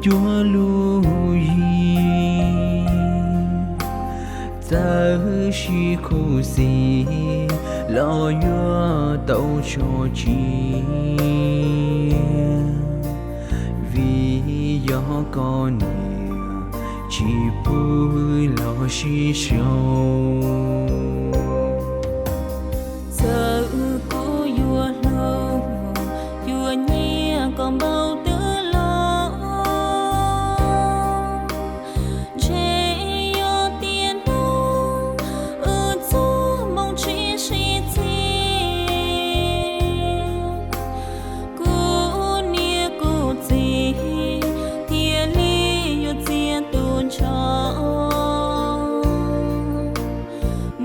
cuag lub yig. Txawm sib khuv xim los yuav tau tso tseg, vim yog koj niam tsis pub los sib sau. Txawm kuv yuav hlub, yuav nyiam koj npaum twg los, ntshe yog tiam no wb txoj moo tsis sib txig. Kuv niam kuv txiv thiaj li yuav txiav tu nrho,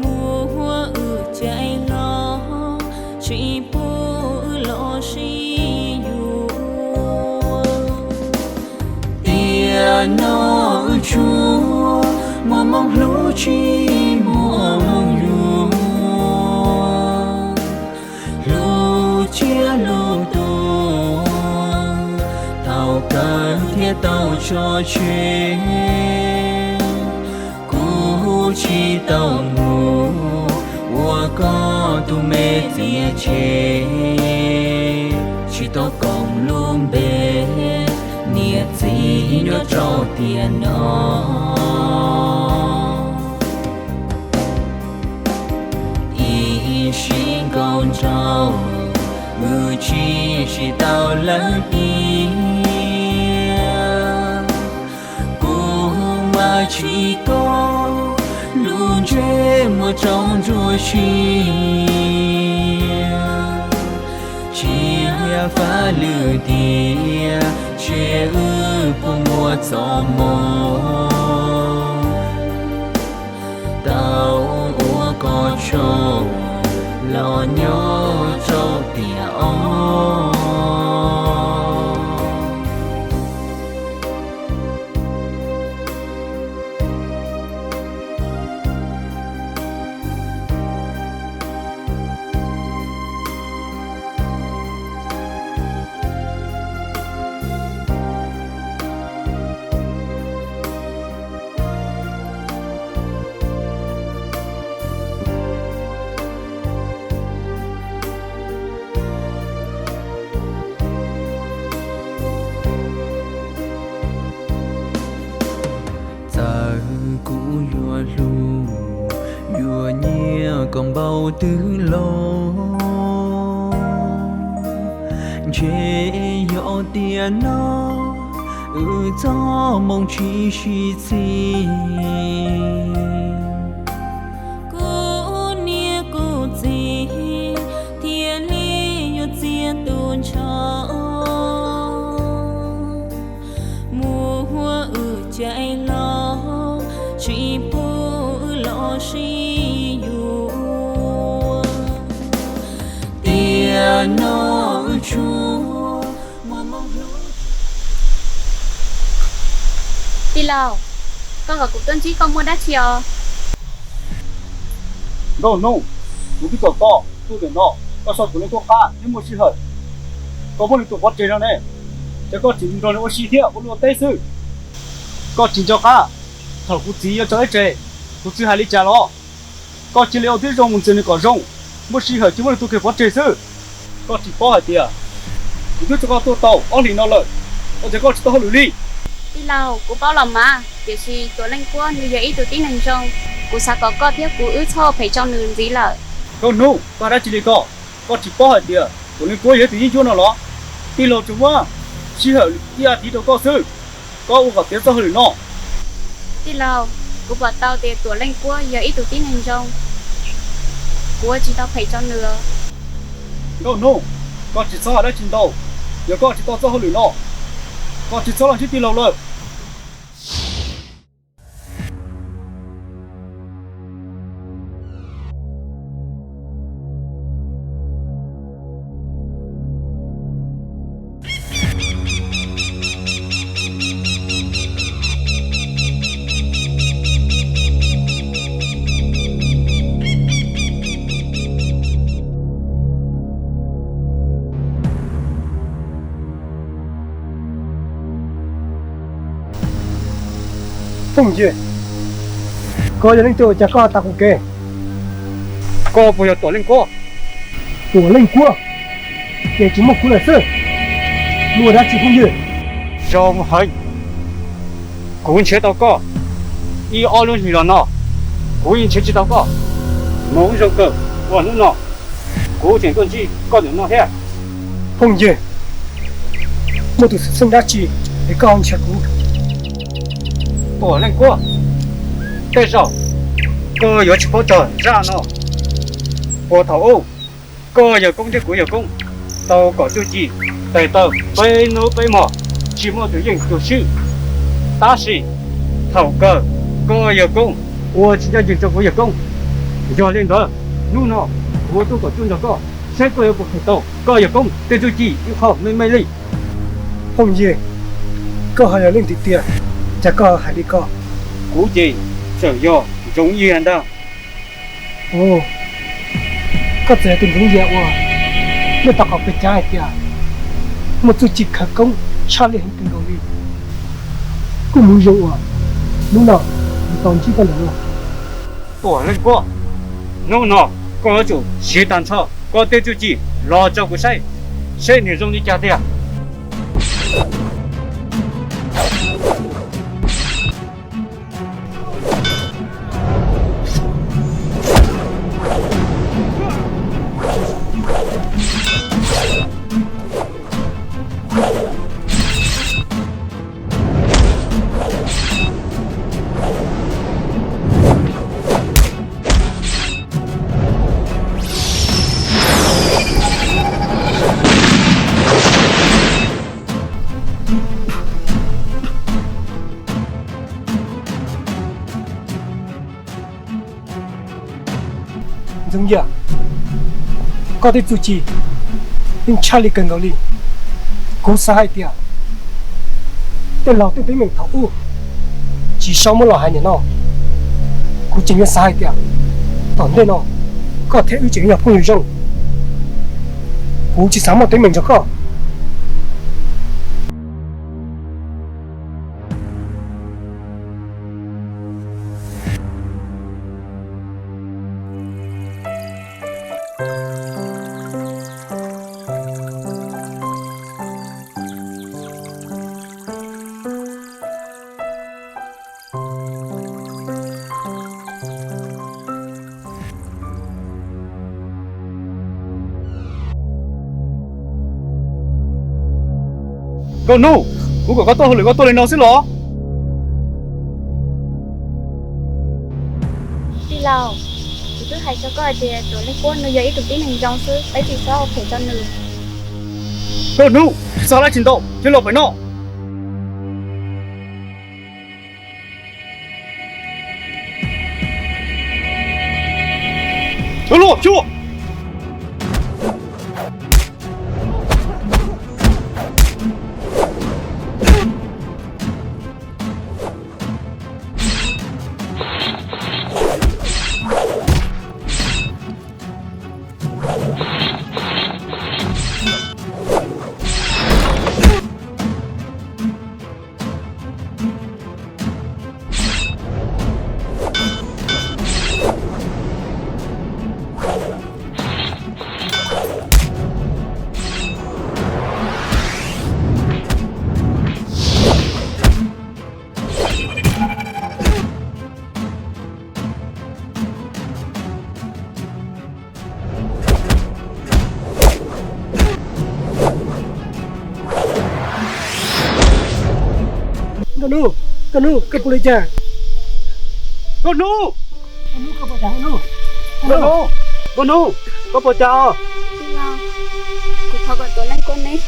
muab wb cais los tsis pub wb los sib yuav. Tiam no wb tsuas muaj moo hlub tsis muaj moo yuav, hlub tsiab lub tuag, thaum kawg thiaj tau tso tseg. Kuv tsis tau mus ua koj tus me txiav tseg, tsis tau koom lub npe niam txiv nyob rau tiam no. Ib sim nkaus nraug, wb tsis sib tau lawm tiag. Kuv mas tsis koj lub ntsej muag tsaus ntsuas siab, tsis yog faj lwm tiag, ntshe wb puas muaj txoj moo tau ua koj tsaug los nyob rau tiam ob. Txawm kuv yuav hlub, yuav nyiam koj npaum twg los, ntshe yog tiam no wb txoj moo tsis sib txig. Kuv niam kuv txiv thiaj li yuav txiav tu nrho, muab wb cais los tsis pub wb los sib yuav. Tiam no wb tsuas muaj moo hlub. Tij laug, koj kom kuv tuaj ntsib koj muaj dab tsi os? Nkauj Hnub, kuv twb kom koj tuaj ntawm no, koj so tus leej kuab qab thiab muaj sij hawm, koj muab nws tus pov tseg no ne, ces koj tseem nrog nws ua si thiab ua liaj ua teb xwb. Koj tsis nco qab thaum kuv txiv yuav tso wb tseg, kuv txiv hais li cas los? Koj cia li ua tib zoo mus ntxias nws kom zoo, muaj sij hawm cia muab nws tus kheej pov tseg xwb. Koj tsis paub hais tias kuv twb tso koj tuaj tau ob hlis no lawm, ua cas koj tsis tau hauj lwm li? Tij laug, kuv paub los mas, tiam sis Tuam Leej Kuab nws yog ib tug tib neeg zoo, kuv xav kom koj thiab kuv wb txhob phem rau nws ntxiv lawm. Nkauj Hnub, koj hais dab tsi li ko? Koj tsis paub hais tias Tuam Leej Kuab yog ib tug yeeb ncuab no los? Tij laug tsuas muab sij hawm ib as thiv rau koj xwb, koj ua kom tiav txoj hauj lwm no. Tij laug, kuv pom tau tias Tuam Leej Kuab yog ib tug tib neeg zoo, kuv ua tsis tau phem rau nws. Nkauj Hnub, koj tsis txhob hais dab tsi ntau, yog koj tsis tau txoj hauj lwm no, koj tsis txhob los ntsib tij laug lawm. Phooj ywg, koj yog leej twg ua cas koj tas kuv kev? Koj puas yog Tuam Leej Kuab? Tuam Leej Kuab? Ces tsis muaj kuv lawm xwb. Muaj dab tsi phooj ywg? Zoo heev, kuv nrhiav tau koj ib ob lub hlis los no, kuv yeej nrhiav tsis tau koj. Hmoov zoo kawg uas hnub no kuv tseem tuaj ntsib koj ntawm no thiab. Phooj ywg, muaj tus xwm txheej dab tsi es koj ho nrhiav kuv? Tuam Leej Kuab, tej zaum koj yuav tsis paub txog zaj no. Puag thaum ub, koj yawg koob thiab kuv yawg koob tau kom txuj ci tes taw peb hnub peb hmo, tsis muaj tus yeej tus swb. Tab sis thaum kawg koj yawg koob ua tsis ncaj ncees rau kuv yawg koob. Yog li ntawd, hnub no kuv tuaj kom txuj nrog koj, saib koj yuav puas khaws tau koj yawg koob tej txuj ci ib qho me me li. Phooj ywg, koj ho yog leej twg tiag, cas koj hais li ko? Kuv ces txawm yog Ntxoov Yias ntag. Ua, koj txawm yog tus Ntxoov Yias uas nej tau qhov pes cav hais tias muaj txuj ci khawv koob tshaj lij heev kawg nkaus li. Kuj muaj zoo uas hnub no kuv tau ntsib koj ntawm no. Tuam Leej Kuab, hnub no koj yuav tsum siv tag nrho koj tej txuj ci los rau kuv saib, saib nws zoo li cas tiag. Ntxoov Yias, koj tej txuj ci yeej tshaj lij kawg nkaus li. Kuv xav hais tias tej laug tej teeb meem thaum ub tsis sau muab los hais nim no. Kuv tseem yuav xav hais tias tom ntej no koj thiab wb tseem yog phooj ywg zoo. Kuv tsis xav muaj teeb meem nrog koj. Nkauj Hnub, kuv kom koj tuaj hauj lwm koj tuaj li no xwb los? Tij laug, kuv twb hais rau koj hais tias Tuam Leej Kuab nws yog ib tug tib neeg zoo xwb, peb tsis txhob ua phem rau nws. Nkauj Hnub, tsis txhob hais dab tsi ntau, cia li los pem no. Ua luaj, xyuas. Nkauj Hnub, Nkauj Hnub, koj puas li cas? Nkauj Hnub, Nkauj Hnub, koj puas cas Nkauj Hnub? Nkauj Hnub, Nkauj Hnub, koj puas cas os? Tij laug, kuv thov kom Tuam Leej Kuab neb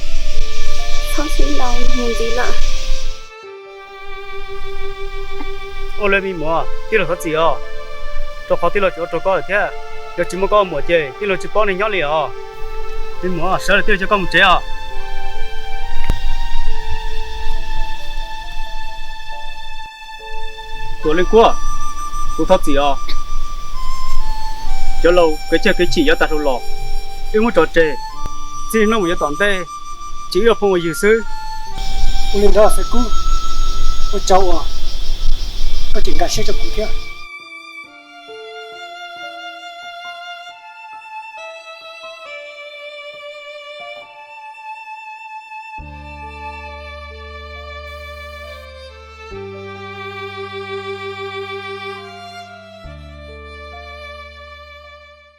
txhob sib ntaus mus ntxiv lawm. Ua li me muam, tij laug thov txim os, rau qhov tij laug tsis ua rau koj lawm thiab. Yog tsis muaj koj ua muam ces tij laug tsis paub neeg nyob li os. Me muam, sawv daws tij laug coj koj mus tsev os. Tuam Leej Kuab, kuv thov txim os. Cov laus kev cai kev chim yav tag dhau los, wb muab tso tseg, txij hnub no mus yav tom ntej ces wb ua phooj ua ywg xwb. Ua li ntawd Xaiv Kub, ua tsaug uas Koj tseem nkag siab rau kuv thiab.